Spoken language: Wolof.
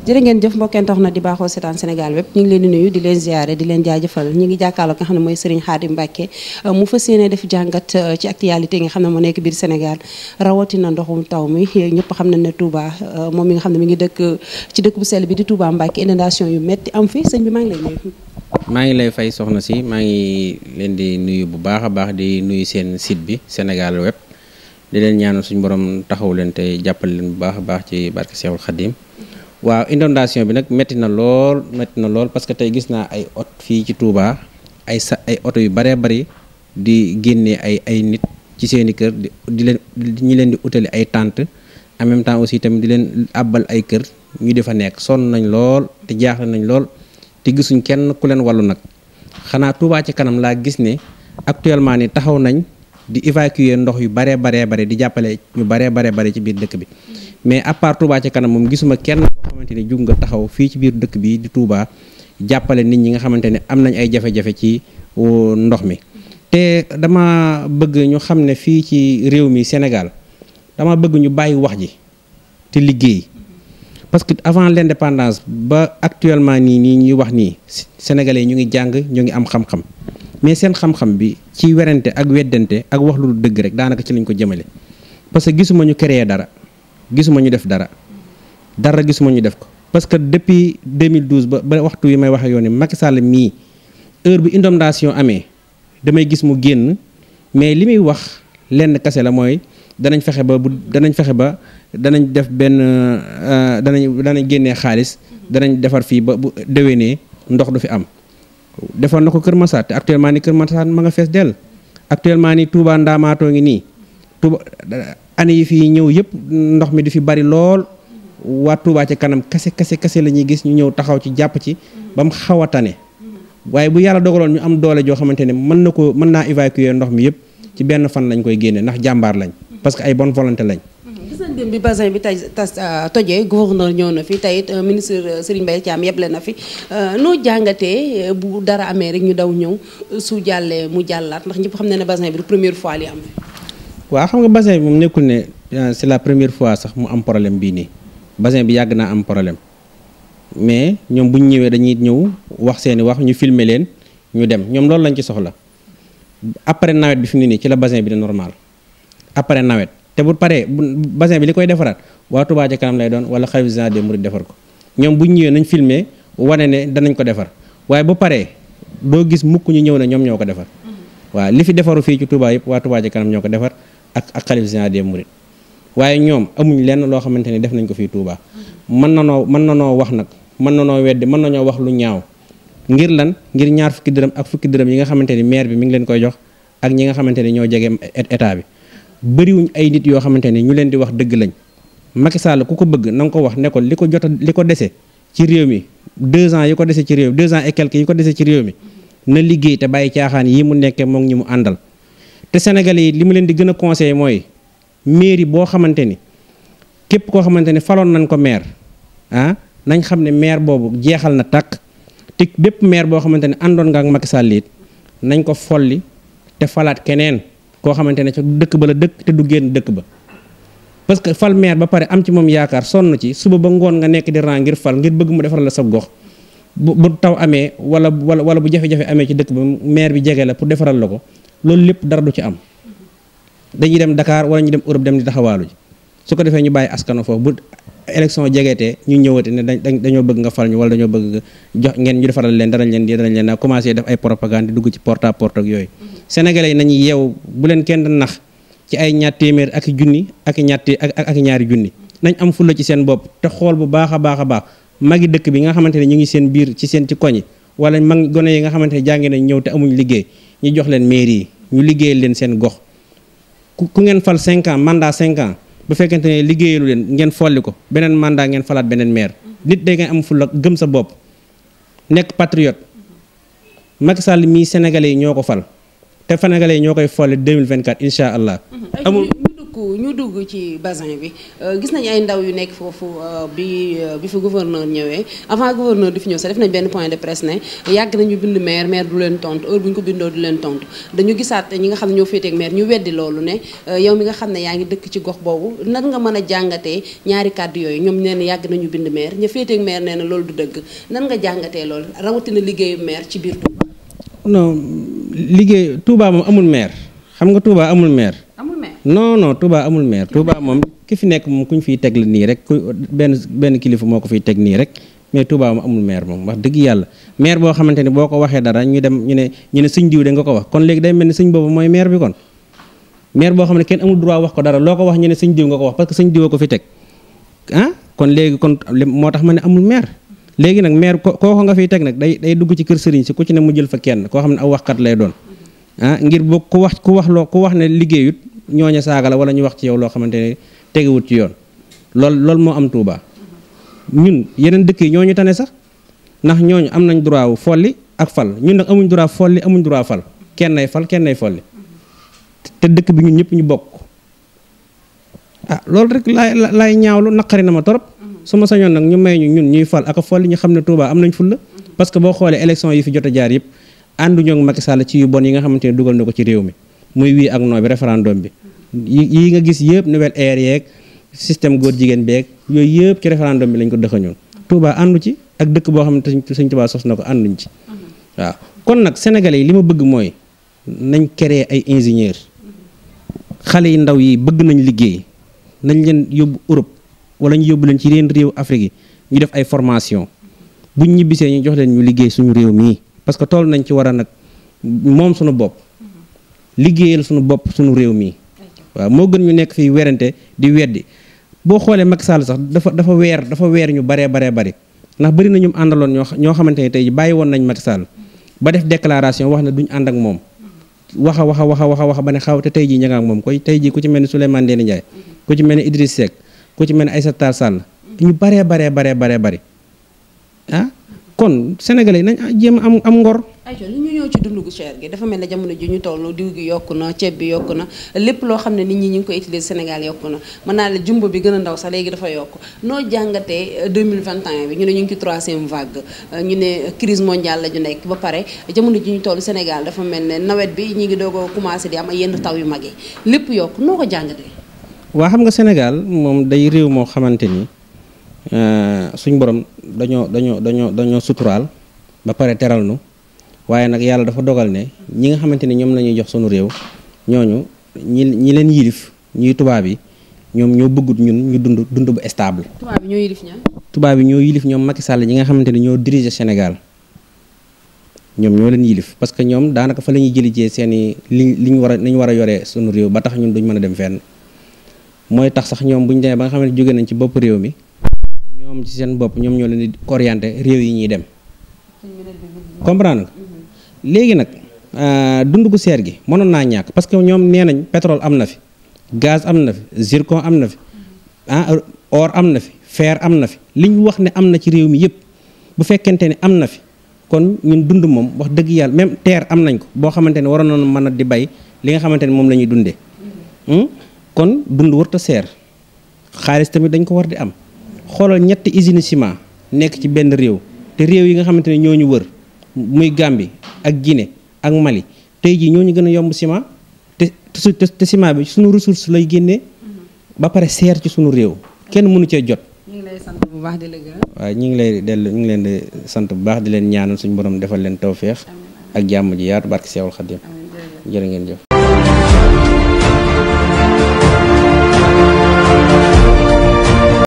jërë ngeen jëf mbokkeen tax na di baaxoo seetaan Sénégal web ñu ngi leen di nuyu di leen ziare di leen jaajëfal ñu ngi jàkkaarloo nga xam ne mooy Serigne Khadim Mbacké mu fas yéene def jàngat ci actualité yi nga xam ne moo nekk biir Sénégal rawatina ndoxum taw mi ñëpp xam nañ ne Touba moom mi nga xam ne mi ngi dëkk ci dëkk bu sell bi di Touba Mbacké inondation yu metti am fi sëñ bi maa ngi lay nuyu. maa ngi lay fay soxna si maa ngi leen di nuyu bu baax a baax di nuyu seen site bi Sénégal web di leen ñaanal suñu borom taxaw leen te jàppale leen bu baax a baax ci barke Seexul Khadim. waaw inondation bi nag métti na lool parce que tey gis naa ay ot fii ci Touba ay oto yu bëree bëri di génnee ay nit ci seeni kër di leen ñi leen di utali ay tente en même temps aussi tamit di leen àbbal ay kër ñu di fa nekk sonn nañ lool te jaaxle nañ lool te gisuñ kenn ku leen wàllu nag xanaa Touba ci kanam laa gis ne actuellement ni taxaw nañ di évacuer ndox yu baree bare di jàppale ñu bare ci biir dëkk bi mais à part Touba ci kanam moom gisuma kenn koo xamante ne jug nga taxaw fii ci biir dëkk bi di Touba jàppale nit ñi nga xamante ne am nañ ay jafe-jafe ci ndox mi. te dama bëgg ñu xam ne fii ci réew mi Sénégal dama bëgg ñu bàyyi wax ji te liggéey parce que avant l'indépendance ba actuellement nii ñuy wax nii sénégalais ñu ngi jàng ñu ngi am xam-xam mais seen xam-xam bi ci werante ak weddante ak wax lu dëgg rek daanaka ci lañ ko jëmale parce que gisuma ñu créer dara. gisuma ñu def dara gisuma ñu def ko parce que depuis 2012 ba waxtu yi may waxe yoon ni Macky Sall mii heure bi inondation amee damay gis mu génn mais li muy wax lenn kase la mooy danañ fexe ba danañ def benn danañ génnee xaalis danañ defar fii ba bu déwénee ndox du fi am defoon na ko Kër Massar te actuellement ni Kër Massar ma nga fees dell actuellement ni Touba Ndaamaatoo ngi nii Touba année yi fii ñëw yëpp ndox mi di fi bari lool waa Touba ci kanam kase la ñuy gis ñu ñëw taxaw ci jàpp ci ba mu xaw a tane waaye bu yàlla dogaloon ñu am doole joo xamante ne mën naa évacuer ndox mi yëpp ci benn fan lañ koy génne ndax jàmbaar lañ parce que ay bonne volonté lañ. gis nañ dem bi bassin bi tojee gouverneur ñëw na fi tey it ministre Serigne Mbaye Thiam yeble na fi noo jàngatee bu dara amee rek ñu daw ñëw su jàllee mu jàllaat ndax ñëpp xam ne bassin bi du première fois li am. waaw xam nga bassin bi moom nekkul ne c'est la première fois sax mu am problème bii nii bassin bi yàgg naa am problème mais ñoom bu ñu ñëwee dañuy ñëw wax seeni wax ñu filmer leen ñu dem ñoom loolu lañ ci soxla après nawet bi fi mu ne nii ci la bassin bi di normal après nawet te bu paree bassin bi li koy defaraat waa Touba ca kanam lay doon wala xalifa général des mourides defar ko ñoom bu ñu ñëwee nañ filmer wane ne danañ ko defar waaye bu paree doo gis mukk ñu ñëw ne ñoom ñoo ko defar waaw li fi defaru fii ci Touba yëpp waa Touba ca kanam ñoo ko defar. ak xalifa général des mourides waaye ñoom amuñ lenn loo xamante ne def nañ ko fii Touba mën na noo wax nag mën na noo weddi mën nañoo wax lu ñaaw ngir lan ngir ñaar fukki dërëm ak fukki dërëm yi nga xamante ni maire bi mi ngi leen koy jox ak ñi nga xamante ne ñoo jege état bi bëriwuñ ay nit yoo xamante ne ñu leen di wax dëgg lañ Macky Sall ku ko bëgg na nga ko wax ne ko li ko dese ci réew mi 2 ans yi ko dese ci réew mi 2 ans et quelques yi ko dese ci réew mi na liggéey te bàyyi caaxaan yi mu nekkee moom ñi mu àndal te Sénégalais yi li mu leen di gën a conseillé mooy mairie boo xamante ni képp koo xamante ni faloon nañ ko maire nañ xam ne maire boobu jeexal na tàkk te bépp maire boo xamante ne àndoon nga ak Macky Sall it nañ ko folli te falaat keneen koo xamante ne ca dëkk ba la dëkk te du génn dëkk ba parce que fal maire ba pare am ci moom yaakaar sonn ci suba ba ngoon nga nekk di ran ngir fal ngir bëgg mu defaral la sa gox bu taw amee wala bu jafe-jafe amee ci dëkk ba maire bi jege la pour defaral la ko loolu lépp dara du ci am dañuy dem Dakar wala ñu dem Europe dem di taxawaalu ji su ko defee ñu bàyyi askano foofu bu élection jegeetee ñu ñëwati ne dañoo bëgg nga fal ñu wala dañoo bëgg jox ngeen ñu defaral leen danañ leen naa commencé def ay propagande di dugg ci porte à porte ak yooyu sénégalais yi nañu yeew bu leen kenn nax ci ay ñaar téeméer ak junni ak ñaari junni nañ am fulla ci seen bopp te xool bu baax a baax magi dëkk bi nga xamante ne ñu ngi seen biir ci koñi wala mag gone yi nga xamante ne jàngi nañ ñëw te amuñ liggéey ñu jox leen mairie yi ñu liggéeyal leen seen gox ku ngeen fal 5 ans mandat 5 ans bu fekkente ne liggéeyalu leen ngeen folli ko beneen mandat ngeen falaat beneen maire nit day ngeen am fulla gëm sa bopp nekk patriote Macky Sall mii sénégalais yi ñoo ko fal te sénégalais yi ñoo koy folli 2024 incha allah. amul ñu dugg dugg ci bassin bi gis nañu ay ndaw yu nekk foofu bi fi gouverneur ñëwee avant gouverneur di fi ñëw sax def nañ benn point de presse ne yàgg nañu bind maire du leen tontu heure bu ñu ko bindoo du leen tontu dañu gisaat ñi nga xam ne ñoo féeteeg maire ñu weddi loolu ne yow mi nga xam ne yaa ngi dëkk ci gox boobu nan nga mën a jàngatee ñaari kàddu yooyu ñoom nee na yàgg nañu bind maire ña féeteeg maire nee na loolu du dëgg nan nga jàngatee loolu rawatina liggéeyu maire ci biir Touba. non liggéey Touba moom amul maire xam nga Touba amul maire. amul maire non Touba amul maire. Touba moom ki fi nekk moom ku ñu fiy teg la nii rek benn kilifa moo ko fiy teg nii rek mais Touba moom amul maire moom wax dëgg yàlla maire boo xamante ni boo ko waxee dara ñu ne sëñ diw de nga ko wax kon léegi day mel ni sëñ boobu mooy maire bi kon. maire boo xam ne kenn amul droit wax ko dara loo ko wax ñu ne sëñ diw nga ko wax parce que sëñ diw ko fi teg kon léegi kon moo tax ma ne amul maire. léegi nag maire koo nga fiy teg nag day dugg ci kër sëriñ si ku ci ne mu jël fa kenn koo xam ne aw waxkat lay doon ngir boo ku wax ne liggéeyut ñooña saaga la wala ñu wax ci yow loo xamante ne tegewut ci yoon loolu moo am Touba. ñun yeneen dëkk yi ñooñu tane sax ndax ñooñu am nañ droit wu folli ak fal ñun nag amuñ droit folli amuñ droit fal kenn nay fal kenn nay folli te dëkk bi ñun ñëpp ñu bokk loolu rek laay ñaawlu naqari na ma torop su ma sañoon nag ñu may ñun ñuy fal ak a folli ñu xam ne Touba am nañ fulla parce que boo xoolee élection yi fi jot a jaar yëpp ànduñoo ak Macky Sall ci yu bon yi nga xamante ne dugal na ko ci réew mi muy wii ak non bi référendum bi yi nga gis yëpp nouvelle ère yeeg système góor jigéen beeg yooyu yëpp ci référendum bi lañ ko dëxañoon Touba àndu ci ak dëkk boo xam ne Sëñ Touba sos na ko ànduñ ci waaw kon nag sénégalais yi li ma bëgg mooy nañ créer ay ingénieurs xale yi ndaw yi bëgg nañ liggéey nañ leen yóbbu Europe wala ñu yóbbu leen ci yeneen réew Afrique yi ñu def ay formation buñ ñibbisee ñu jox leen ñu liggéey suñu réew mii parce que toll nañ ci war a nag moom suñu bopp liggéeyal suñu bopp suñu réew mii waaw moo gën ñu nekk fii werante di weddi boo xoolee Macky Sall sax dafa weer ñu baree bari ndax bëri na ñu àndaloon ñoo xamante ne tey ji bàyyi woon nañ Macky Sall ba def déclaration wax ne duñ ànd ak moom waxa ba ne xaw te tey jii ña nga ak moom koy tey jii ku ci mel ni Souleymane Ndéné Ndiaye ku ci mel ni Idriss Seck ku ci mel ni Aïssata Tall Sall ñu baree bari kon sénégalais yi nañ jéem a am ngor. ayca li ñu ñëw ci dundu gu cher gi dafa mel ne jamono ji ñu toll diw gi yokku na ceeb bi yokku na lépp loo xam ne nit ñi ñu ngi koy utiliser Sénégal yokku na mën naa la jumbo bi gën a ndaw sax léegi dafa yokk noo jàngatee 2021 bi ñu ne ñu ngi ci 3e vague ñu ne crise mondiale la ñu nekk ba pare jamono ji ñu toll Sénégal dafa mel ne nawet bi ñu ngi doog a commencé di am ay yenn taw yu mag yi lépp yokk noo ko jàngatee. waa xam nga Sénégal moom day réew moo xamante ni suñ borom dañoo suturaal ba pare teral nu waaye nag yàlla dafa dogal ne ñi nga xamante ni ñoom la ñuy jox sunu réew ñooñu ñi leen yilif ñuy tubaab yi ñoom ñoo bëggut ñun ñu dund bu stable. tubaab yi ñoo yilif ña. tubaab yi ñoo yilif ñoom Macky Sall ñi nga xamante ni ñoo diriger Sénégal ñoom ñoo leen yilif parce que ñoom daanaka fa la ñuy jëlijee seen i li ñu war a yoree sunu réew ba tax ñun duñ mën a dem fenn mooy tax sax ñoom bu ñu demee ba nga xam ne jóge nañ ci bopp réew mi. ñoom ci seen bopp ñoom ñoo leen di orienté réew yi ñuy dem comprendre nga léegi nag dund gu seer gi mënoon naa ñàkk parce que ñoom nee nañ pétrole am na fi gaz am na fi zircon am na fi or am na fi fer am na fi li ñu wax ne am na ci réew mi yëpp bu fekkente ne am na fi kon ñun dund moom wax dëgg yàlla même terre am nañ ko boo xamante ne waroon nañu mën a di bay li nga xamante ne moom la ñuy dundee kon dund warut a seer xaalis tamit dañ ko war di am xoolal ñetti usine ciment nekk ci benn réew te réew yi nga xamante ne ñoo ñu wër muy Gambie ak Guinée ak Mali tey jii ñoo ñu gën a yomb ciment te ciment bi suñu ressource lay génnee ba pare seer ci suñu réew kenn mënu cee jot. ñu ngi lay sant bu baax di la gërëm. waaw ñu ngi leen di sant bu baax di leen ñaanal suñu borom defal leen tawféex ak jàmm ji yaatu barke Seexul Xadim jërë ngeen jëf.